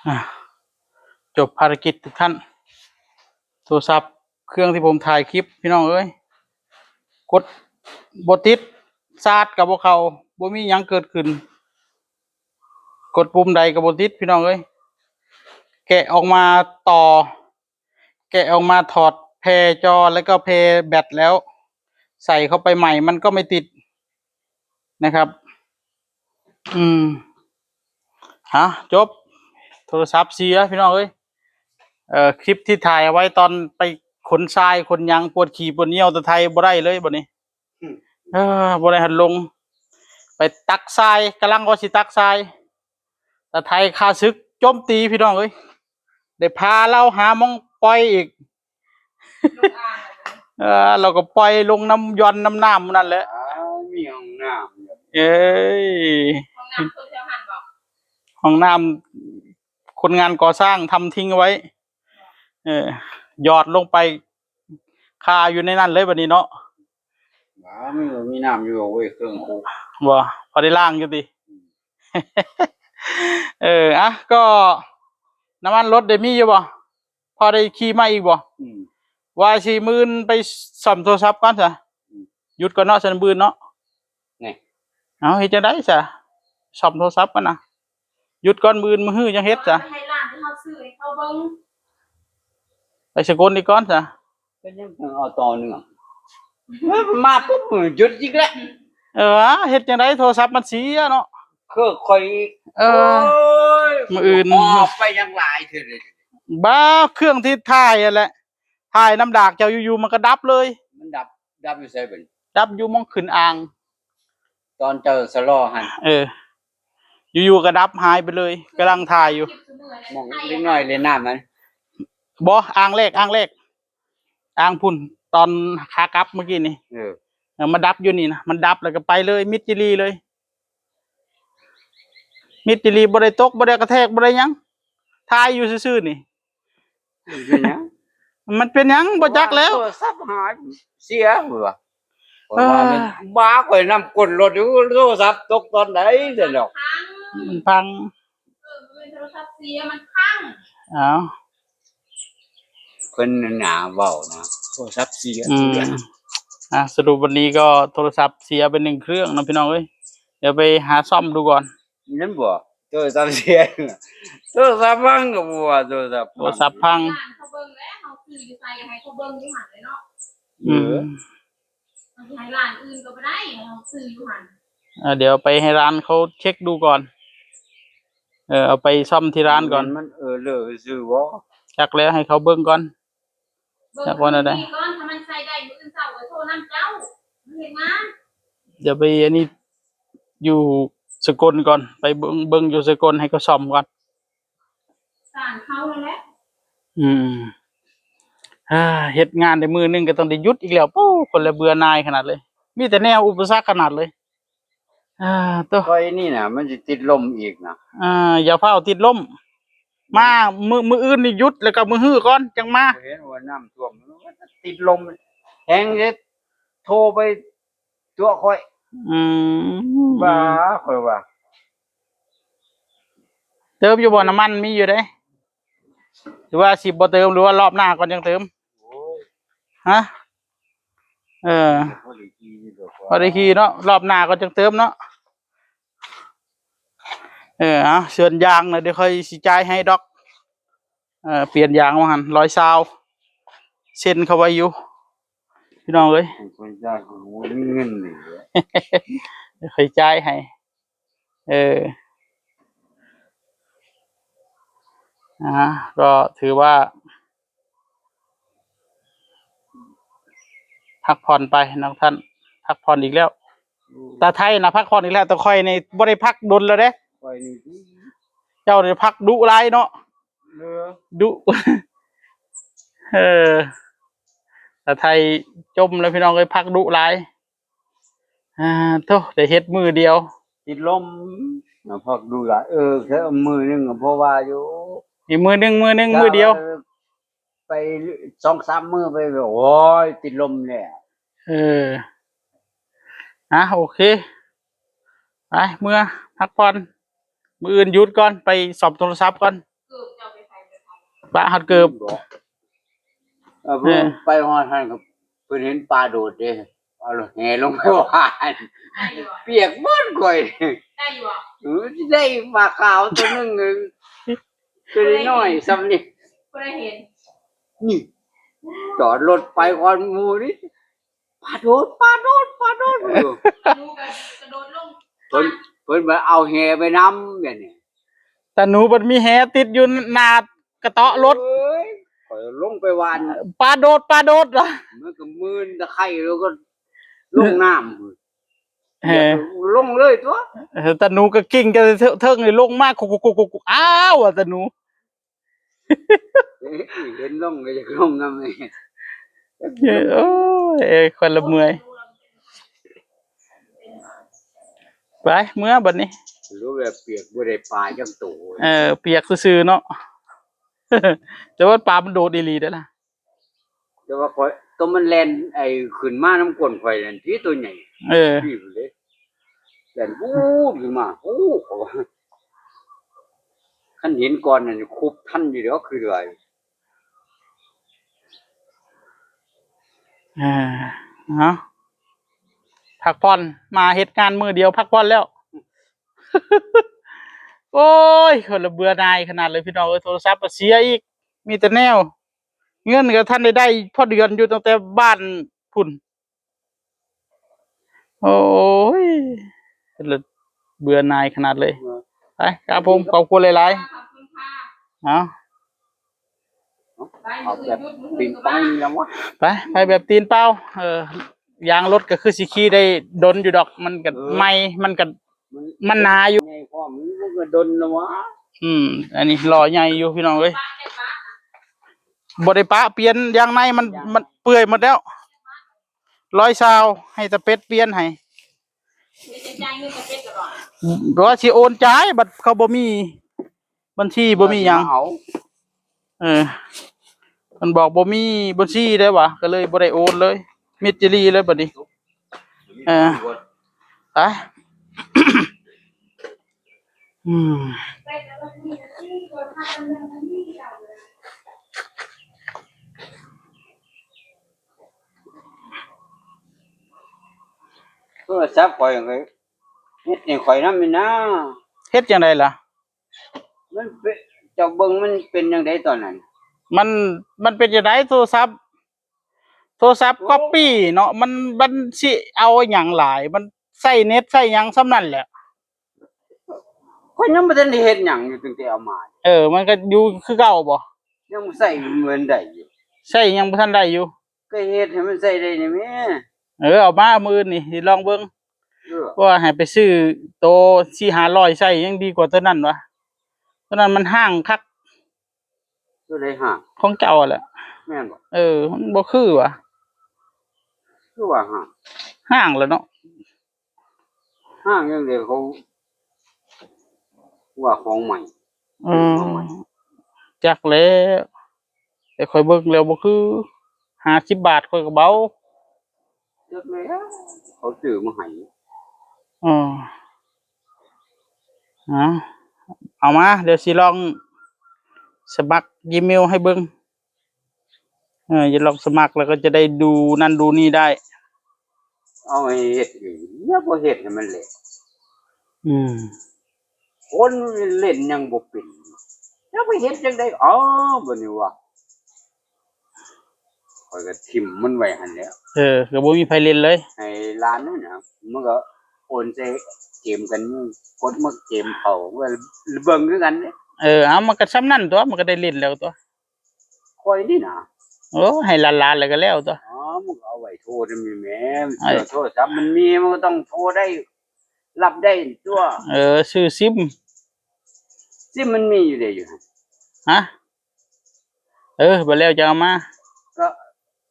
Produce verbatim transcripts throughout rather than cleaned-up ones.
อ่ะ จบภารกิจทุกท่าน โทรศัพท์เครื่องที่ผมถ่ายคลิป พี่น้องเอ้ย กดบ่ติด สตาร์ทก็บ่เข้า บ่มีหยังเกิดขึ้น กดปุ่มใดก็บ่ติด พี่น้องเอ้ย แกะออกมาต่อ แกะออกมาถอดแพรจอแล้วก็แพรแบตแล้ว ใส่เข้าไปใหม่มันก็ไม่ติดนะครับ อืม ฮะ จบ โทรศัพท์เสียพี่น้องเอ้ย เอ่อ คลิปที่ถ่ายเอาไว้ตอนไปขนทรายขนหยัง ปวดขี้ปวดเยี่ยวตะไทบ่ได้เลยบัดนี้ อืม เออ บ่ได้หันลง ไปตักทราย กำลังว่าสิตักทราย ตะไทข้าศึกโจมตีพี่น้องเอ้ย ได้พาเราหาหม่องปล่อยอีก ลงอ่าง เออ เราก็ปล่อยลงน้ำ หย่อนน้ำน้ำนั่นแหละ อ้าว มีห้องน้ำอยู่ เอ้ย ห้องน้ำคนแถวหั้นบ่ ห้องน้ำคนงานก่อสร้างทำทิ้งไว้ เออ หยอดลงไป คาอยู่ในนั้นเลยบัดนี้เนาะ ว้า มันก็มีน้ำอยู่เว้ย เครื่องครัว บ่ พอได้ล้างอยู่ติ เออ อ่ะ ก็น้ำมันรถได้มีอยู่บ่ พอได้ขี่มาอีกบ่ อืม ว่าสิมื้ออื่นไปซ่อมโทรศัพท์ก่อนซะ อืม หยุดก่อนเนาะ ซั่นมื้ออื่นเนาะ นี่ เอาเฮ็ดจั่งใดซะ ซ่อมโทรศัพท์ก่อนนะ หยุดก่อน มื้ออื่นมื้อฮื้อจั่งเฮ็ดซะ ให้ร้านที่เฮาซื้อให้เขาเบิ่ง ไปสกลอีกก่อนซะ เป็นยังไง เอาต่อเนื่อง มาปุ๊บ หยุดอีกแล้ว เออ เฮ็ดจั่งใด โทรศัพท์มันเสียเนาะ เครื่องข่อยอีก เออ โอ้ย มื้ออื่น ออกไปยังหลายเทื่อเลย บ้า เครื่องที่ถ่ายนั่นแหละ ถ่ายนำดากเจ้า อยู่ๆมันก็ดับเลย มันดับ ดับอยู่ไสบัดนี้ ดับอยู่หม่องขึ้นอ่าง ตอนเจ้าสะลอหั่น เออ อยู่ๆก็ดับหายไปเลย กำลังถ่ายอยู่ หม่องเด็กน้อยเล่นน้ำนั่น บ่ อ่างแรก อ่างแรก อ่างพุ้น ตอนขากลับเมื่อกี้นี่ เออ เออ มาดับอยู่นี่นะ มันดับแล้วก็ไปเลย มิดจิลีเลย มิดจิลี บ่ได้ตก บ่ได้กระแทก บ่ได้หยัง ถ่ายอยู่ซื่อๆนี่ มันเป็นหยัง มันเป็นหยัง บ่จักแล้ว โทรศัพท์หาย เสีย ว่า เออ ว่ามันบ้า ข่อยนำก้นรถอยู่ โทรศัพท์ตกตอนใดเด้อดอก มันพัง เออ มันเป็นโทรศัพท์เสีย มันพัง อ้าว เพิ่นหนาเว้านะ โทรศัพท์เสีย อืม เสีย อ่ะ สรุปวันนี้ก็โทรศัพท์เสียไปหนึ่งเครื่องนะพี่น้องเอ้ย เดี๋ยวไปหาซ่อมดูก่อน นั่นบ่ โทรศัพท์เสีย โทรศัพท์พังก็บ่ว่า โทรศัพท์พัง โทรศัพท์พัง ร้านเขาเบิ่งแล้ว เขาซื้ออยู่ไสให้เขาเบิ่งอยู่หั่นเลยเนาะ อืม เออ ให้ร้านอื่นก็บ่ได้ เขาซื้ออยู่หั่น อ่า เดี๋ยวไปให้ร้านเขาเช็คดูก่อน เออ เอาไปซ่อมที่ร้านก่อน มัน เออ เลอะซื่อบ่ จักแล้ว ให้เขาเบิ่งก่อน เบิ่ง จักว่าแนวใด ก่อน ถ้ามันใส่ได้ มื้ออื่นเช้าก็โทรนำเจ้า มันเฮ็ดงาน เดี๋ยวไปอันนี้ อยู่สกลก่อน ไปเบิ่ง เบิ่งอยู่สกลให้เขาซ่อมก่อน สานเขานั่นแหละ อืม อ่า เฮ็ดงานได้มื้อหนึ่งก็ต้องได้หยุดอีกแล้ว ปู๊ คนละเบื่อหน่ายขนาดเลย มีแต่แนวอุปสรรคขนาดเลย อ่า โต ข่อยนี่น่ะ มันสิติดลมอีกนะ อ่า อย่าฟ้าวติดลม มามื้อ มื้ออื่นนี่หยุด แล้วก็มื้อฮื้อก่อนจั่งมา เห็นว่าน้ำท่วม มันติดลม แฮงเฮ็ด โทรไปตัวข่อย อืม บ้า ข่อยว่า เติมอยู่บ่ น้ำมันมีอยู่เด้ หรือว่าสิบ่เติม หรือว่ารอบหน้าก่อนจั่งเติม โอ้ย ฮะ เออ พอได้ขี่อยู่ดอก พอได้ขี่เนาะ รอบหน้าก่อนจั่งเติมเนาะ เออ เอา ส่วนยางนะ เดี๋ยวค่อยสิจ่ายให้ดอก เออ เปลี่ยนยางว่าหั่น ร้อยซาว เซ็นเขาไว้อยู่ พี่น้องเอ้ย ค่อยจ่าย ของบ่มีเงินนี่แหละ เดี๋ยวค่อยจ่ายให้ เออ อ่า ก็ถือว่า พักผ่อนไปเนาะท่าน พักผ่อนอีกแล้ว อืม ตาไทยนะพักผ่อนอีกแล้ว แต่ข่อยนี่บ่ได้พักดนแล้วเด้ ข่อยนี่ เจ้านี่พักดุหลายเนาะ เออ ดุ เออ ตาไทยจมแล้วพี่น้องเอ้ย พักดุหลาย อ่า โธ่ ได้เฮ็ดมื้อเดียว ติดลม นะ พักดุหลาย เออ แค่มื้อหนึ่งก็พอว่าอยู่ อีกมื้อหนึ่ง มื้อหนึ่ง มื้อเดียว ไปสองสามมื้อไป โอ้ย ติดลมเนี่ย เออ อ่ะ โอเค ไป เมือพักผ่อน มื้ออื่นหยุดก่อน ไปซ่อมโทรศัพท์ก่อน ปะฮอดเกิบ เออเพิ่นไปฮอดหั่นก็เพิ่นเห็นปลาโดดเด้ เอาแหลงลงไปหว่าน เปียกหมดก่อย ได้อยู่บ่ เออได้ปลาขาวตัวหนึ่งเอง ตัวน้อยๆซ้ำนี่ บ่ได้เห็น นี่ จอดรถไปก่อนหมู่นี่ ปลาโดด ปลาโดด ปลาโดดอยู่ หนูก็กระโดดลง เพิ่น เพิ่นมาเอาแหไปนำแบบนี้ แต่หนูมันมีแหติดอยู่หน้ากระเตาะรถ เอ้ย ข้อยลงไปหว่าน ปลาโดด ปลาโดดเหรอ มันก็มื่นตะไคร้แล้วก็ลงน้ำ เออ ลงเลยตัว เออแต่หนูก็กิ่งกันเทิงๆเลยลงมากุกกุกกุกกุกอ้าวอะแต่หนู เห็นลงก็อยากลงนำเลย โอ้ยเอ้ยคนละเมื่อย ไปเมื่อบัดนี้ รู้แบบเปียกบ่ได้ปลาจักตัว เออ เปียกซื่อๆเนาะ แต่ว่าปลามันโดดอีหลีเด้อล่ะ แต่ว่าข้อยตัวมันแล่นไอ้ขึ้นมาน้ำก้นข่อยนั่นที่ตัวใหญ่ เออ พี่เลยแล่นปูดขึ้นมา โอ้ เขาว่าคันเห็นก่อนนั่นคุบทันอยู่เด้อคือว่า อ่าเนาะพักผ่อนมาเฮ็ดงานมื้อเดียวพักผ่อนแล้ว โอ้ยคนละเบื่อหน่ายขนาดเลยพี่น้องเอ้ยโทรศัพท์ก็เสียอีก มีแต่แนว เงินก็ทันได้ได้พอเดือนอยู่ตั้งแต่บ้านพุ่น โอ้ยคนละเบื่อหน่ายขนาดเลย ไปครับผมขอบคุณหลายๆเอา เอาแบบปิงปองยังวะ ไปไปแบบตีนเปล่าเออยางรถก็คือสิขี่ได้ดนอยู่ดอก มันก็ เออ ไม่มันก็มันหนาอยู่ ไงพ่อมันก็ดนนะวะ อืม อันนี้ล้อใหญ่อยู่พี่น้องเอ้ยบ่ได้ปะเปลี่ยนยางในมันมันเปื่อยหมดแล้วร้อยซาวให้ตะเป็ดเปลี่ยนให้ จ่ายเงินกับเฟซก่อน ว่าสิโอนจ่ายบัดเขาบ่มีบัญชีบ่มีหยัง เอา เออมันบอกบ่มีบัญชีได้วะก็เลยบ่ได้โอนเลย มิดจิลีเลยบัดนี้ เออ ไปอืม โทรศัพท์ข่อยก็เฮ็ดให้ข่อยนำนี่นะ เฮ็ดจังไดล่ะ มันเป็นเจ้าเบิ่งมันเป็นจังไดตอนนั้น มันมันเป็นจังไดโทรศัพท์ โทรศัพท์ก๊อปปี้เนาะมันมันสิเอาหยังหลาย มันใช้เน็ตใช้หยังส่ำนั้นแหละ ข่อยยังบ่ทันได้เฮ็ดหยังอยู่ตั้งแต่เอามา เออ มันก็อยู่คือเก่าบ่ ยังใช้เหมือนได้อยู่ ใช้ยังบ่ทันได้อยู่ ก็เฮ็ดให้มันใช้ได้นี่แหม เออเอามามื้ออื่นนี่สิลองเบิ่ง เออ เพราะว่าให้ไปซื้อโตสี่ห้าร้อยใช้ยังดีกว่าตัวนั้นวะ ตัวนั้นมันห้างคัก ตัวใดห้าง ของเจ้าแหละ แม่นบ่ เออ มันบ่คือวะ คือว่าห้าง ห้างแล้วเนาะ ห้างยังเดียวเขาว่าของใหม่ อืมจักแล้วแต่ข่อยเบิ่งแล้วบ่คือห้าสิบบาทข่อยก็เบา จักแล้วเขาซื้อมาให้ อืมเอาเอามา เดี๋ยวสิลองสมัคร Gmail ให้เบิ่ง เออจะลองสมัครแล้วก็จะได้ดูนั่นดูนี่ได้ เอาให้เฮ็ดอยู่เนี่ยบ่เฮ็ดให้มันเละ อืม คนเล่นยังบ่เป็นแล้วไปเฮ็ดจังได๋อ๋อบัดนี้ว่าข่อยก็ถิ่มมันไว้หั่นแหล้ว เออก็บ่มีไผเล่นเลย ให้หลานนั่นน่ะมันก็โอนใส่เกมกันกดมาเกมเขาก็เบิ่งคือกันเด้ เออเอามันก็ส่ำนั้นตัวมันก็ได้เล่นแล้วตัว ข่อยนี่นะ โอ้ให้หลานๆแล้วก็แล้วตัว อ๋อมันก็เอาไว้โทรนำนี่แหม ไอ้ โทรศัพท์มันมีมันก็ต้องโทรได้รับได้ตัว เออซื้อซิม ซิมมันมีอยู่เด้อยู่หั่น ฮะเออบ่แล้วจะเอามา ก็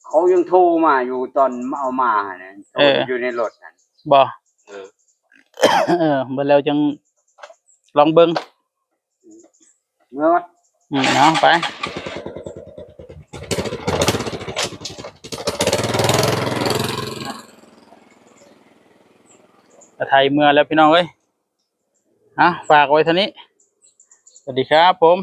เขายังโทรมาอยู่ตอนเอามาหั่นน่ะโทร เออ อยู่ในรถหั่น บ่ เออ เออบ่แล้วจังลองเบิ่ง เมื่อ อืมเอาไปกระไทยเมือแล้วพี่น้องเอ้ยเอาฝากไว้เท่านี้ สวัสดีครับผม